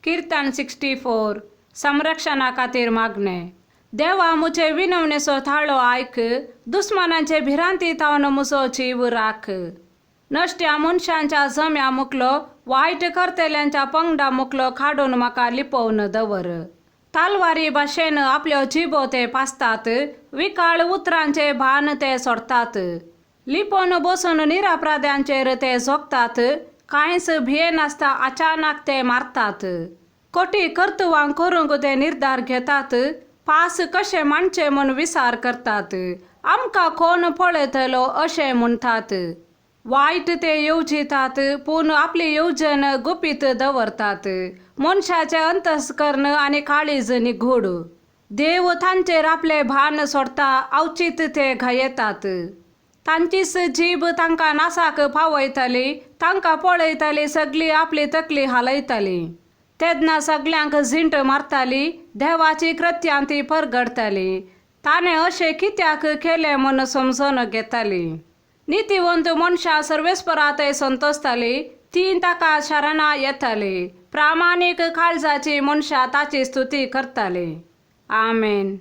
किर्तन 64 संरक्षणा खातीर मागणें. देवा म्हजे विनवणेचो थाळो आयक, दुस्मानांचे भिरांती थावन म्हजो जीव राख. नश्ट्या मनशांच्या जम्या मुकलो, वायट करतल्यांच्या पंगडा मुकलो काडून म्हाका लिपोवन दवर. तालवारी भाशेन आपल्यो जिबो ते पासतात, विकाळ उतरांचे भान ते सोडटात. लिपोवन बसून निरापराध्यांचेर ते जोगतात, कांयच भियेनासता अचानक ते मारतात. कोटी कर्तुवां करूंक ते निर्धार घेतात, पास कशें मांडचे म्हूण विचार करतात. आमकां कोण पळयतलो अशें म्हणटात. वायट ते येवजितात, पूण आपली येवजण गुपीत दवरतात. मनशाचें अंतस्कर्ण आनी काळीज निगूड. देव तांचेर आपलें भान सोडटा, अवचीत ते घायेतात. तांचीच जीब तांकां नासाक पावयताली, तांकां पळयताली सगळी आपली तकली हालयताली. तेन्ना सगल्यांक झिंट मारताली, देवाची कृत्यां ती परगडटाली. ताणें अशें कित्याक केलें म्हूण समजून घेताली. नितीवंत मनशां सर्वेस्परातय संतोसताली, तीं ताका शरणां येताली. प्रामाणीक काळजाची मनशां ताची स्तुती करताली. आमेन.